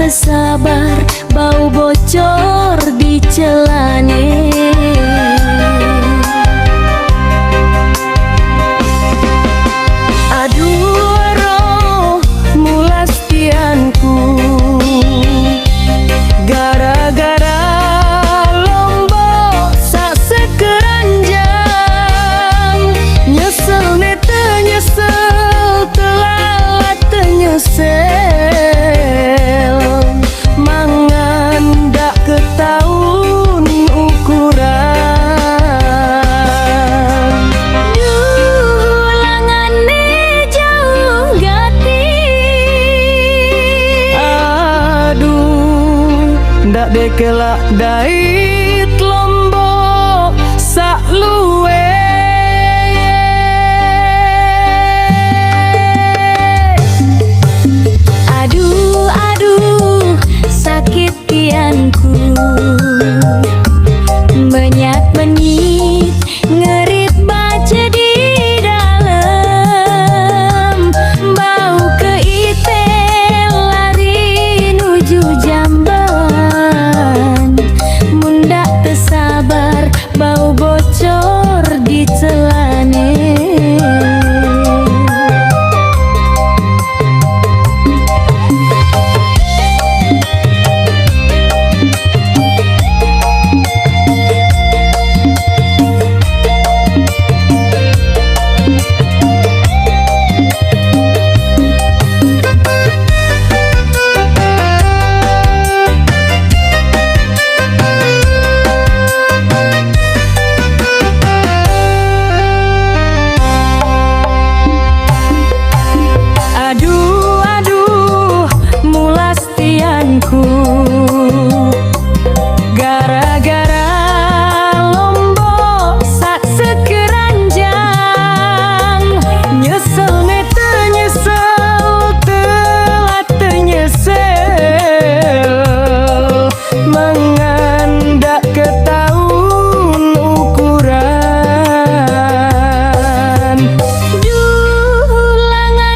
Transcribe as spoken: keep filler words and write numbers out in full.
Sabar, bau bocor di celane. Aduh, roh mulas kianku, gara-gara lombok sak sekeranjang. Nyesel ne te nyesel, telalat te nyesel, mangan dak ketaun ukuran. Duh, langane jauh gati. Aduh, dak dekelak dai